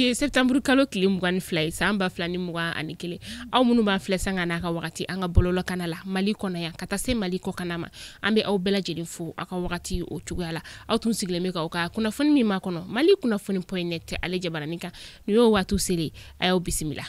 Bi ye septembre kalo tile 22 ye san 2021. Aw minnu b'an filɛ sanga n'a ka wagati an ka bɔlɔlɔkana la Mali kɔnɔ yan ka taa se Mali kɔkana ma, an bɛ aw bɛɛ lajɛlen fo aw ka wagati o cogoya la. Aw tun sigilen bɛ k'aw ka kunnafoni min makɔnɔ Mali kunnafoni point net ale jabaranin kan, nin y'o waatiw selen, a y'aw bisimila.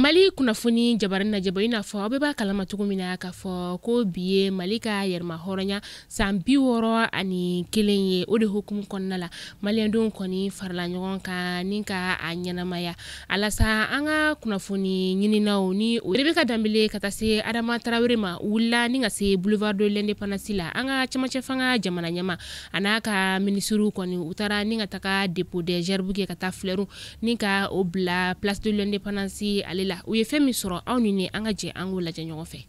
Mali kunnafoni jabarin lajɛbɔ i n'a fɔ aw bɛɛ b'a kalama cogo min na k'a fɔ ko bi ye Mali ka yɛrɛma hɔrɔnya san 61 ye. O de hukumu kɔnɔna la maliyɛndenw kɔni farala ɲɔgɔn kan ni ka a ɲɛnamaya alasa an ka kunnafoni ɲininaw ni o Rebeka Danbele ka taa se Adama Tarawele ma wulila ni ka se boulevard de l'indépendance la. An ka cɛmancɛ fanga jamana ɲɛma a n'a ka minisiriw kɔni u taara ni ka taga dépôt des gerbes kɛ ka taa fleurs ni ka o bila place de l'indépendance ale la. U ye fɛn min sɔrɔ aw ni ne an ka jɛ an k'o lajɛ ɲɔgɔn fɛ.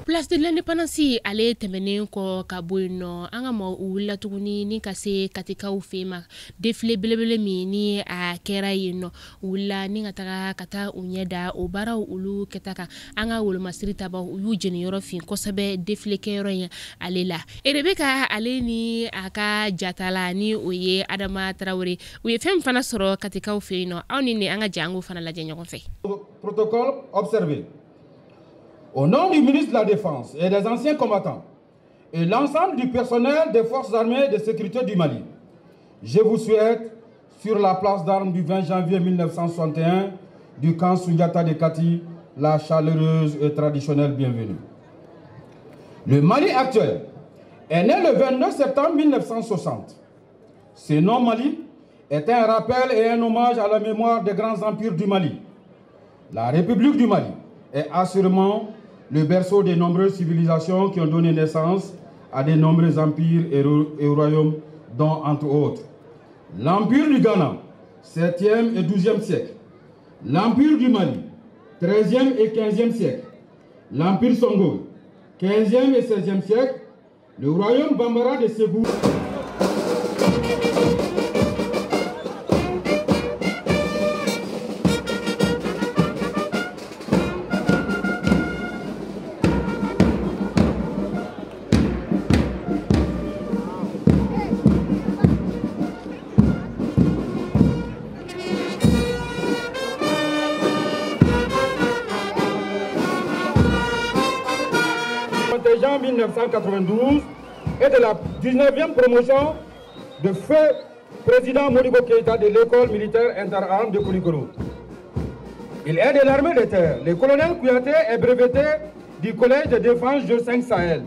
Place de l'indépendance ale tɛmɛnen kɔ ka bɔ yen nɔ, an ka maaw wulila tuguni ni ka se Katikaw fɛ ma défilé belebele min ni a kɛra yen nɔ, u wulila ni ka taga ka taa u ɲɛ da o baaraw olu kɛta kan. An ka wolomasiri tabaw u y'u jeniyɔrɔ fin kosɛbɛ défilé kɛyɔrɔ in ale la. Rebeka ale ni a ka jatala ni o ye Adama Tarawele, u ye fɛn min fana sɔrɔ Katikaw fɛ yen nɔ, aw ni ne an ka jɛ an k'o fana lajɛ ɲɔgɔn fɛ. Protocole observé. Au nom du ministre de la Défense et des anciens combattants et l'ensemble du personnel des forces armées de sécurité du Mali, je vous souhaite, sur la place d'armes du 20 janvier 1961 du camp Soundiata de Kati, la chaleureuse et traditionnelle bienvenue. Le Mali actuel est né le 29 septembre 1960. Ce nom Mali est un rappel et un hommage à la mémoire des grands empires du Mali. La République du Mali est assurément le berceau de nombreuses civilisations qui ont donné naissance à de nombreux empires et royaumes, dont entre autres l'Empire du Ghana, 7e et 12e siècle, L'Empire du Mali, 13e et 15e siècle. L'Empire Songo, 15e et 16e siècle. Le Royaume Bambara de Ségou. En 1992 et de la 19e promotion de feu président Modibo Keïta de l'école militaire interarmes de Koulikoro. Il est de l'armée de terre. Le colonel Kouyaté est breveté du collège de défense G5 Sahel.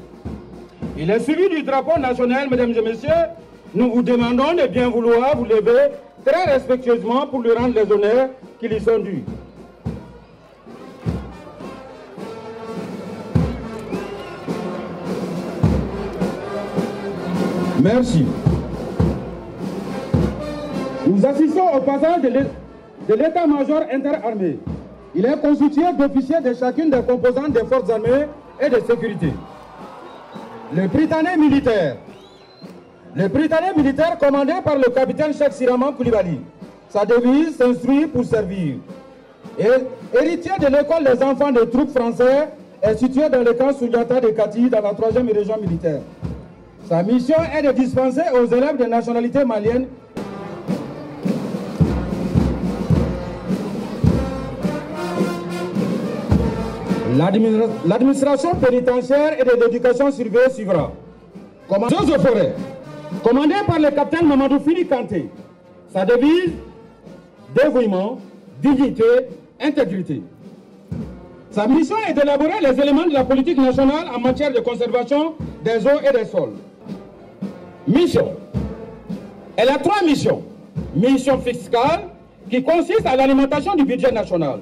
Il est suivi du drapeau national, mesdames et messieurs. Nous vous demandons de bien vouloir vous lever très respectueusement pour lui rendre les honneurs qui lui sont dus. Merci. Nous assistons au passage de l'état-major interarmé. Il est constitué d'officiers de chacune des composantes des forces armées et de sécurité. Le Prytanée militaire. Le Prytanée militaire commandé par le capitaine Cheikh Siraman Koulibaly. Sa devise, s'instruire pour servir. Et héritier de l'école des enfants des troupes françaises, est situé dans le camp Soundiata de Kati, dans la 3e région militaire. Sa mission est de dispenser aux élèves de nationalité malienne l'administration pénitentiaire et de l'éducation surveillée suivra. Eaux et forêts, commandé par le capitaine Mamadou Fini Kanté. Sa devise, dévouement, dignité, intégrité. Sa mission est d'élaborer les éléments de la politique nationale en matière de conservation des eaux et des sols. Mission. Elle a trois missions. Mission fiscale, qui consiste à l'alimentation du budget national.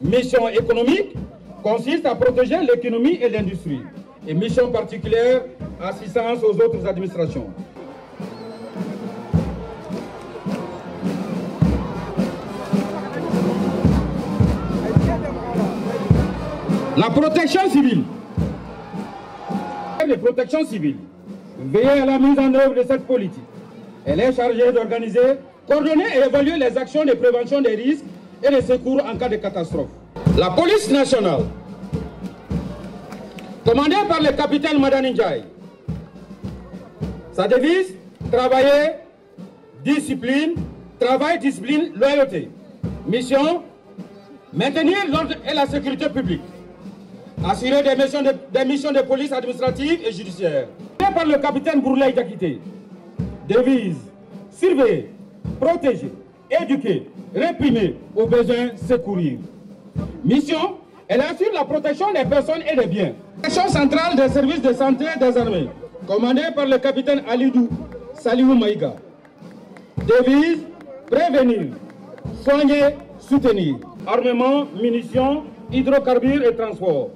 Mission économique, consiste à protéger l'économie et l'industrie. Et mission particulière, assistance aux autres administrations. La protection civile. La protection civile veille à la mise en œuvre de cette politique. Elle est chargée d'organiser, coordonner et évaluer les actions de prévention des risques et de secours en cas de catastrophe. La police nationale, commandée par le capitaine Madani Ndiaye. Sa devise, travailler, discipline, travail, discipline, loyauté. Mission, maintenir l'ordre et la sécurité publique. Assurer des missions de police administrative et judiciaire. Par le capitaine Bourlaï Diakité. Devise, surveiller, protéger, éduquer, réprimer, au besoin secourir. Mission, elle assure la protection des personnes et des biens. Section centrale des services de santé des armées, commandée par le capitaine Alidou Saliou Maïga. Devise, prévenir, soigner, soutenir. Armement, munitions, hydrocarbures et transport.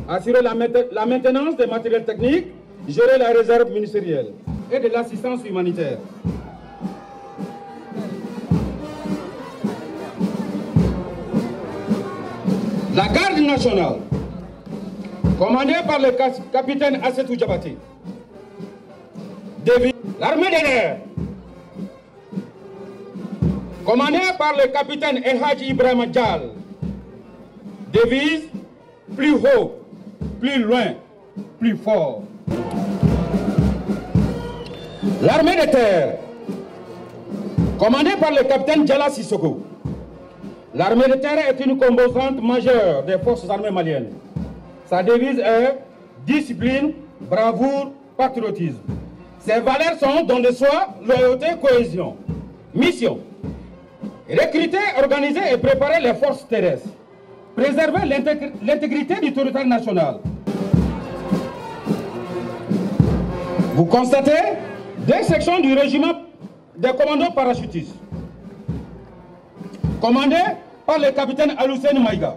Assurer la maintenance des matériels techniques, gérer la réserve ministérielle et de l'assistance humanitaire. La garde nationale, commandée par le capitaine Assetou Diabaté, l'armée de l'air, commandée par le capitaine El Hadji Ibrahima Dial, devise plus haut, plus loin, plus fort. L'armée de terre, commandée par le capitaine Djala Sissoko. L'armée de terre est une composante majeure des forces armées maliennes. Sa devise est discipline, bravoure, patriotisme. Ses valeurs sont don de soi, loyauté, cohésion. Mission: recruter, organiser et préparer les forces terrestres. Préserver l'intégrité du territoire national. Vous constatez deux sections du régiment des commandos parachutistes, commandé par le capitaine Aloussène Maïga.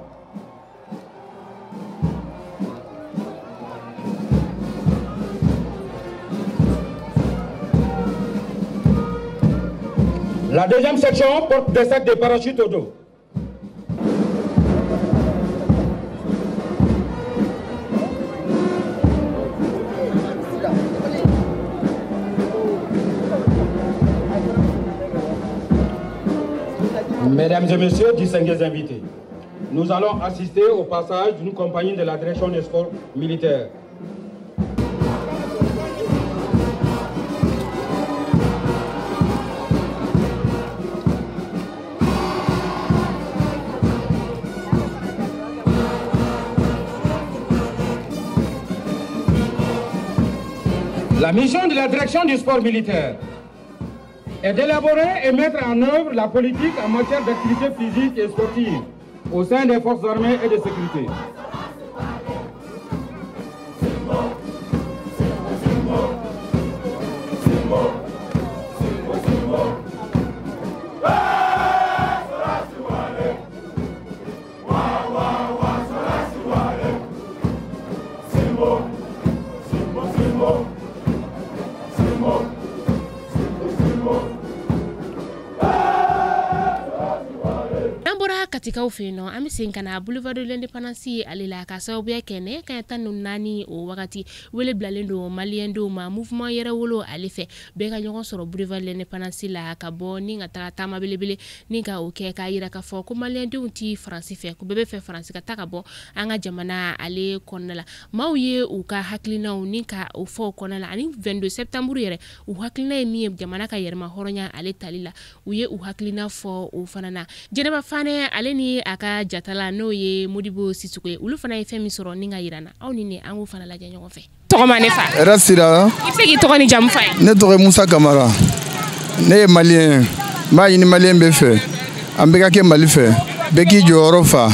La deuxième section porte des sacs de parachute au dos. Mesdames et messieurs, distingués invités, nous allons assister au passage d'une compagnie de la direction des sports militaires. La mission de la direction du sport militaire est d'élaborer et mettre en œuvre la politique en matière d'activité physique et sportive au sein des forces armées et de sécurité. Katikaw fɛ yen nɔ, an bɛ segin ka na Boulevard de l'Indépendance ale la, ka sababuya kɛ nɛgɛ kanɲɛ 14 o wagati, wele bilalen don maliyɛndenw ma mouvement Yɛrɛwolo ale fɛ, bɛɛ ka ɲɔgɔn sɔrɔ Boulevard de l'Indépendance la, ka bɔ ni ka taga taama belebele ni ka o kɛ k'a yira k'a fɔ ko maliyɛndenw ti Faransi fɛ, ko bɛɛ bɛ fɛ Faransi ka taa ka bɔ an ka jamana ale kɔnɔna la. Maaw ye u ka hakilinaw ni ka o fɔ o kɔnɔna la, ani 22 septembre yɛrɛ u hakilina ye min ye jamana ka yɛrɛma hɔrɔnya ale tali la, u ye u hakilina fɔ o fana na. Jɛnɛba Fanɛ ale ni a ka jatala n'o ye Modibo Sisoko ye, olu fana ye fɛn min sɔrɔ ni ka yira na, aw ni ne an k'o fana lajɛ ɲɔgɔn fɛ. Tɔgɔma ne fa. Hɛrɛ sira. I bɛ se k'i tɔgɔ ni jamu f'a ye. Ne tɔgɔ ye Musa Kamara. Ne ye maliyɛn ye. N b'a ɲini maliyɛn bɛɛ fɛ. An bɛɛ ka kɛ Mali fɛ. Bɛɛ k'i jɔyɔrɔ fa.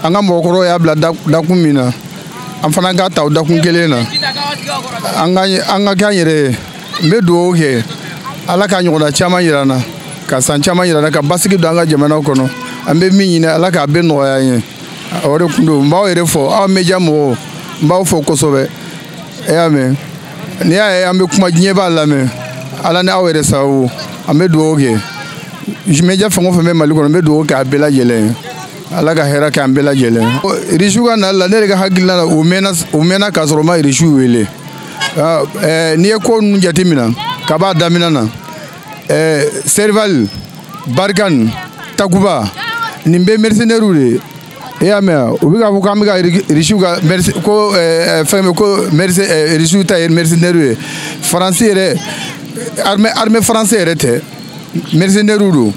An ka mɔgɔkɔrɔw y'a bila dakun min na, an fana k'a ta o dakun kelen na. An ka kɛ an yɛrɛ ye. N bɛ dugawu kɛ Ala ka ɲɔgɔnna caman yira an na, ka san caman yira an na, ka basigi don an ka jamana kɔnɔ. An bɛ min ɲini Ala k'a bɛɛ nɔgɔya an ye. O de kun don. N b'aw yɛrɛ fɔ, aw média mɔgɔw, n b'aw fɔ kosɛbɛ. E y'a mɛn, n'i y'a ye an bɛ kuma diɲɛ b'a lamɛn, Ala ni aw yɛrɛ sababu. An bɛ dugawu kɛ média fɛn o fɛn bɛ Mali kɔnɔ, n bɛ dugawu kɛ a bɛɛ lajɛlen ye. Ala ka hɛrɛ kɛ an bɛɛ lajɛlen. Irisiw ka nali la, ne yɛrɛ ka hakilina la, u mɛnna k'a sɔrɔ u ma irisiw wele. N'i ye ko ninnu jateminɛ ka b'a daminɛ na, Serval, Barkhane, Takuba, nin bɛɛ mercenaires de ye. E y'a mɛn, u bɛ k'a fɔ k'an bɛ ka irisiw ka ko fɛn ko irisiw ta ye mercenaires ye. Faransi yɛrɛ, armée français yɛrɛ tɛ, mercenaires don.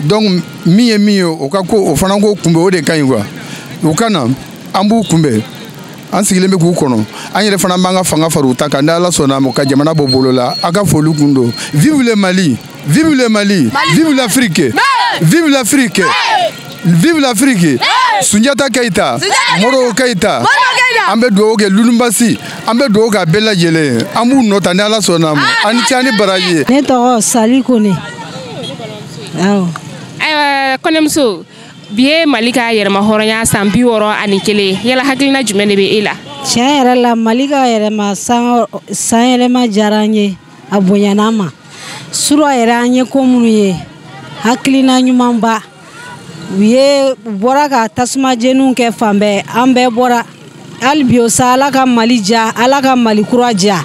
Donc min ye min ye, o ka ko o fana ko kunbɛn, o de ka ɲi quoi. U ka na, an b'u kunbɛn, an sigilen bɛ k'u kɔnɔ, an yɛrɛ fana b'an ka fanga fara u ta kan, ni Ala sɔnna a ma, ka jamana bɔ bolo la. A ka foli kun don. Vive le Mali, vive le Mali, vive l'Afrique, vive l'Afrique, vive l'Afrique. Sunjata Keita, Modibo Keita, an bɛ dugawu kɛ Lulunbasi, an bɛ dugawu kɛ a bɛɛ lajɛlen ye. An b'u nɔ ta ni Ala sɔnna a ma. An ni ce, an ni baraji ye. Ne tɔgɔ Sali Kone. Awɔ. Ayiwa kɔnɛmuso, bi ye Mali ka yɛrɛma hɔrɔnya san 61, yala hakilina jumɛn de bɛ e la? Tiɲɛ yɛrɛ la, Mali ka yɛrɛma san yɛlɛma diyara an ye, a bonyana an ma. Sura yɛrɛ an ye ko minnu ye, hakilina ɲumanba. U ye u bɔra ka tasuma jeniw kɛ fan bɛɛ, an bɛɛ bɔra. Hali bi o sa, Ala ka Mali diya, Ala ka Mali kura diya.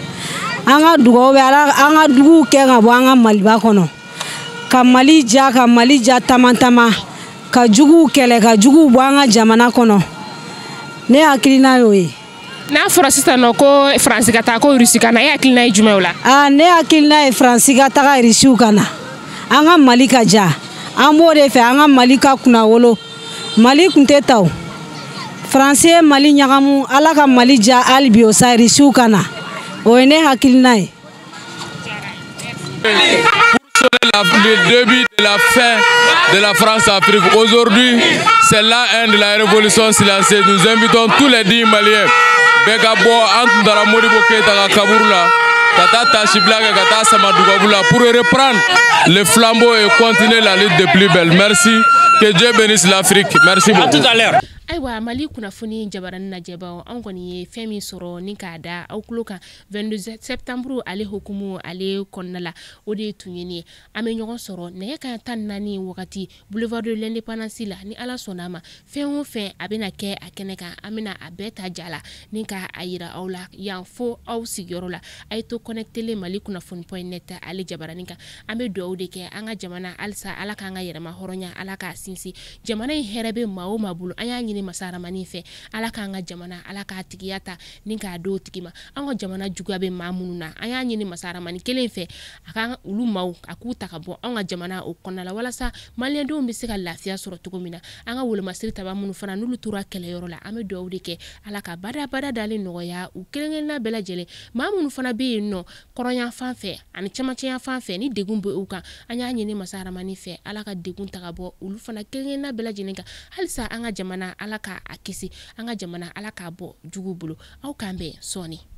An ka dugawu bɛ Ala, an ka duguw kɛ ka bɔ an ka Maliba kɔnɔ. Ka Mali diya, ka Mali diya tama tama, ka juguw kɛlɛ, ka juguw bɔ an ka jamana kɔnɔ. Ne hakilina y'o ye. N'a fɔra sisan nɔ ko Faransi ka taa, ko Irisi ka na, e hakilina ye jumɛn o la? Aa, ne hakilina ye Faransi ka taga, Irisiw ka na. An ka Mali ka diya. An b'o de fɛ, an ka Mali ka kunnawolo. Mali kun tɛ ta o. Faransi ye Mali ɲagamu, Ala ka Mali diya hali bi o sa, Irisiw ka na. O ye ne hakilina ye. Le début de la fin de la France-Afrique. Aujourd'hui, c'est la fin de la révolution silencieuse. Nous invitons tous les 10 Maliens. Bɛɛ ka bɔ, an tun taara Modibo Keita ka kaburu la, ka taa tasibila kɛ, ka taa Samadugabu la, pour reprendre le flambeau et continuer la lutte de plus belle. Merci. Que Dieu bénisse l'Afrique. Merci beaucoup. À tout à l'heure. Ayiwa, Mali kunnafoni jabarani lajɛbaw, anw kɔni ye fɛn min sɔrɔ ni k'a da aw tulo kan 22 septembre ale hukumu ale kɔnɔna la, o de tun ye nin ye. An bɛ ɲɔgɔn sɔrɔ nɛgɛ kanɲɛ 14 wagati boulevard de l'Indépendance la. Ni Ala sɔnna a ma, fɛn o fɛn a bɛna kɛ a kɛnɛ kan, an bɛna a bɛɛ ta ja la ni ka a yira aw la yan fo aw sigiyɔrɔ la. A ye to connecté Mali kunnafoni point net ale jabarani kan. An bɛ dugawu de kɛ an ka jamana halisa, Ala k'an ka yɛrɛma hɔrɔnya, Ala k'a sinsin. Jamana in hɛrɛ bɛ maa o maa bolo, an y'a ɲini masa Haramani fɛ, Ala k'an ka jamana, Ala k'a tigiya ta ni k'a d'o tigi ma. An ka jamana juguya bɛ maa minnu na, an y'a ɲini masa Haramani kelen fɛ, a k'an olu maaw a k'u ta ka bɔ anw ka jamana o kɔnɔna la, walasa maliyɛndenw bɛ se ka lafiya sɔrɔ cogo min na. An ka wolomasiri taba minnu fana n'olu tora kɛlɛyɔrɔ la, an bɛ dugawu de kɛ, Ala ka badabada dalen nɔgɔya u kelen kelenna bɛɛ lajɛlen. Maa minnu fana bɛ yen nɔ kɔrɔnya fan fɛ ani cɛmancɛya fan fɛ, ni degun bɛ u kan, an y'a ɲini masa Haramani fɛ, Ala ka degun ta ka bɔ olu fana kelen kelenna bɛɛ lajɛlen kan. Halisa an ka jamana, Ala k'a kisi, an ka jamana, Ala k'a bɔ jugu bolo. Aw k'an bɛn sɔɔni.